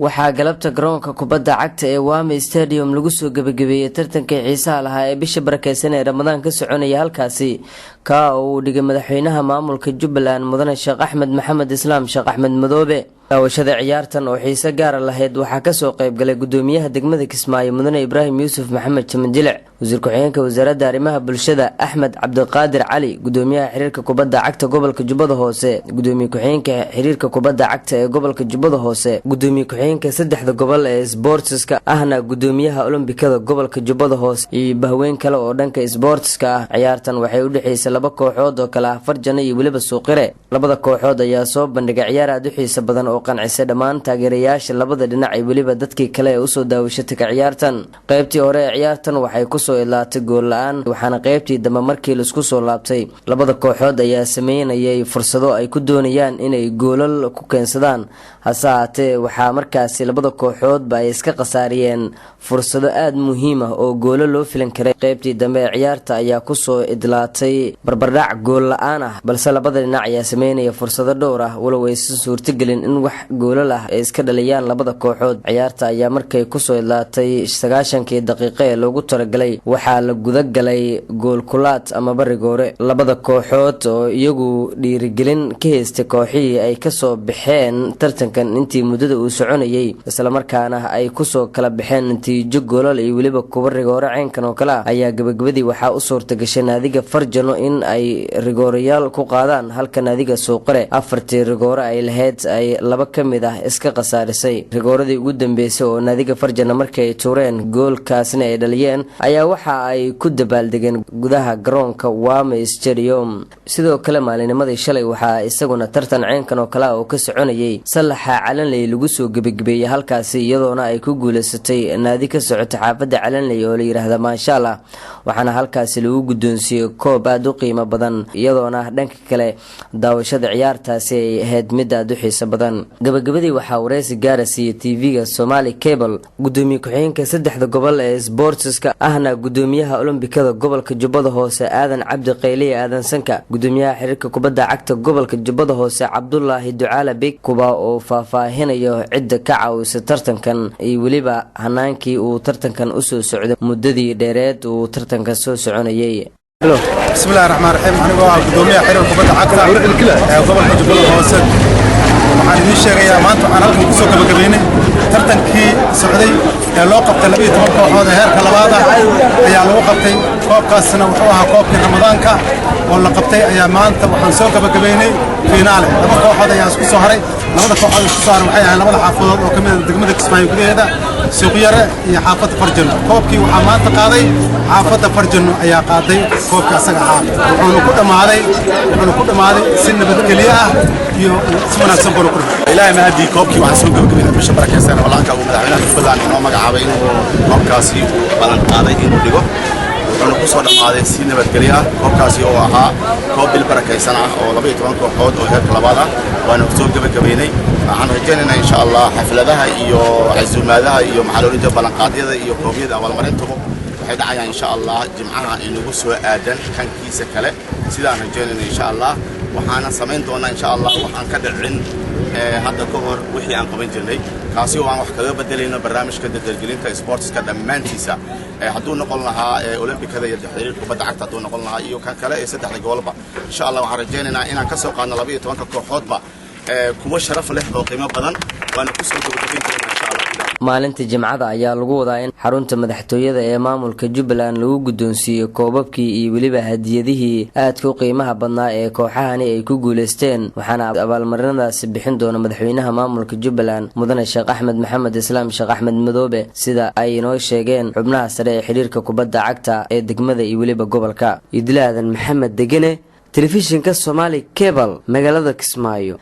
Waxaa galabta garoonka kubadda cagta ee Wami Stadium lagu soo gebagabeeyey tartankii xiisaha lahaa ee bisha barakeysan ee Ramadaan ka soconaya halkaasi, kaa oo uu dhigay madaxweynaha maamulka Jubbaland, Mudane Sheekh Axmed Maxamed Islaam, Sheekh Axmed Madoobe. Daawashada ciyaartan oo xiise gaara lahayd waxaa kasoo qeybgalay gudoomiyaha degmada Kismaayo, Mudane Ibraahim Yuusuf Maxamed Jamanjilic, wasiir ku-xigeenka wasaaradda arrimaha bulshada, Axmed Cabdiqaadir Cali, gudoomiyaha xiriirka kubadda cagta gobolka Jubbada Hoose, gudoomiye ku-xigeenka xiriirka kubadda cagta ee gobolka Jubbada Hoose, gudoomiye ku-xigeenka saddexda gobol ee sboortiska, ahna gudoomiyaha Olombikada gobolka Jubbada Hoose, iyo bahweyn kale oo dhanka sboortiska ah. Ciyaartan waxay u dhexeysay laba kooxood oo kale ah Farjano iyo weliba Suuqire. Labada kooxood ayaa soo bandhigay ciyaar aada u xiisa badan oo qancisay dhammaan taageerayaasha labada dhinac iyo weliba dadkii kale ee usoo daawasho taga ciyaartan. Qaybtii hore ee ciyaartan waxay kusoo idlaatay gool la-aan, waxaana qaybtii dambe markii laisku soo laabtay labada kooxood ayaa sameynayay fursado ay ku doonayaan inay goolal ku keensadaan. Hase ahaatee, waxaa markaasi labada kooxoodba ay iska khasaariyeen fursado aada muhiim ah oo goolo loo filan karay. Qaybtii dambe ee ciyaarta ayaa kusoo idlaatay barbardhac gool la-aan ah, balse labada dhinac ayaa sameynaya fursado dhowr ah, walow aysan suurtagelin in wax goolal ah ay iska dhaliyaan labada kooxood. Ciyaarta ayaa markay kusoo idlaatay 90-kii daqiiqo ee loogu talagalay, waxaa la guda galay goolkulaad amaba rigoore. Labada kooxood oo iyagu dhiirigelin ka haystay kooxihii ay kasoo baxeen tartankan intii muddada uu soconayay, islamarkaana ay kusoo kala baxeen natiijo goolal iyo weliba kuwa rigoore ceynkan oo kale ah, ayaa gabagabadii waxaa u suurta gashay naadiga Farjano in ay rigoorayaal ku qaadaan, halka naadiga Suuqare afartii rigoore ay lahayd ay laba ka mid ah iska khasaarisay. Rigooradii ugu dambeysay oo naadiga Farjano markii ay tuureen, goolkaasna ay dhaliyeen, ayaa waxa ay ku dabaaldegeen gudaha garoonka Wame Stadium. Sidoo kale, maalinimadii shalay waxaa isaguna tartan ceynkan oo kale ah oo ka soconayay sallaxa Calanley lagu soo gebagebeeyey halkaasi, iyadoona ay ku guuleysatay naadi ka socota xaafadda Calanley oo la yidhaahda Maasha Allah, waxaana halkaasi lagu guddoonsiiyey koob aada u qiimo badan, iyadoona dhanka kale daawashada ciyaartaasi ay ahayd mid aada u xiiso badan. Gabagabadii waxaa wareysi gaara siiyey TV-ga Somali Cable gudoomiye ku-xigeenka saddexda gobol ee sboortiska, ahna gudoomiyaha Olombikada gobolka Jubbada Hoose, Aadan Cabdi Qayliye, Aadan Sanka, gudoomiyaha xiriirka kubadda cagta gobolka Jubbada Hoose, Cabdulaahi Ducaala Big Kuba, oo faahfaahinayo cidda ka caawisa tartankan iyo weliba hanaankii uu tartankan usoo socday muddadii dheereed uu tartankan soo soconayay. Bismillahi raxmaan raxiim. Anigoo ah gudoomiyaha xiriirka kubadda cagta ee gobolka Jubbada Hoose, waxaan idiin sheegayaa maanta waxaan halkan kusoo gabagabaynay tartankii socday ee loo qabtay 12 kooxood ee heerka labaad ah ayaa lagu qabtay. Koobkaasna wuxuu ahaa koobkii Ramadaanka oo la qabtay ayaa maanta waxaan soo gabagabaynay fiinaale. Laba kooxood ayaa isku soo haray. Labada kooxood isku soo haray waxay ahayn labada xaafadood oo ka mid ah degmada Kismaayo gudaheeda, Suuqyare iyo xaafadda Farjano. Koobkii waxaa maanta qaaday xaafadda Farjano ayaa qaaday koobkii asaga ahaa, wuxuuna ku dhammaaday si nabadgelyo ah iyo si wanaagsan buuna ku dhamaaday. Ilaahay mahadii, koobkii waxaan soo gabagabaynay bisha barakeysan Ramadaanka uu madaxweynaha Jubbaland inoo magacaabay inuu koobkaasi uu ballan qaaday inuu dhigo, wuxuuna ku soo dhammaaday si nabadgelyo ah. Koobkaasi oo ahaa koob bil barakaysan ah oo 12 kooxood oo heerka labaad ah waana soo gabagabaynay. Waxaan rajaynaynaa, insha Allah, xafladaha iyo casuumaadaha iyo maxaa loola jeeda ballanqaadyada iyo koobyada abaalmarintuba waxay dhacayaan, insha Allah, Jimcaha inagu soo aadan kankiisa kale sidaan rajaynayna, insha Allah. Waxaana samayn doonaa, insha Allah, waxaan ka dhicin hadda ka hor wixii aan qaban jirnay, kaasi oo aan wax kaga bedelayno barnaamijka dardargelinta sportska dhammaantiisa, hadduu noqon lahaa Olombikada iyo xiriirka kubadda cagta, hadduu noqon lahaa iyo kan kale ee saddexda gobolba. Insha Allah, waxaan rajaynaynaa inaan ka soo qaadno 12-ka kooxoodba kuwo sharaf leh oo qiimo badan, waana kusoo gabagabayn doonaa, insha Allah. Maalinta Jimcada ayaa lagu wadaa in xarunta madaxtooyada ee maamulka Jubbaland lagu guddoonsiiyey koobabkii iyo weliba hadiyadihii aadka u qiimaha badnaa ee kooxahani ay ku guuleysteen, waxaana abaalmarinadaasi bixin doona madaxweynaha maamulka Jubbaland, Mudane Sheekh Axmed Maxamed Islaam, Sheekh Axmed Madoobe, sida ay inoo sheegeen xubnaha sare ee xiriirka kubadda cagta ee degmada iyo weliba gobolka. Idlaadan Maxamed Degene, telefishinka Somaali Cable, magaalada Kismaayo.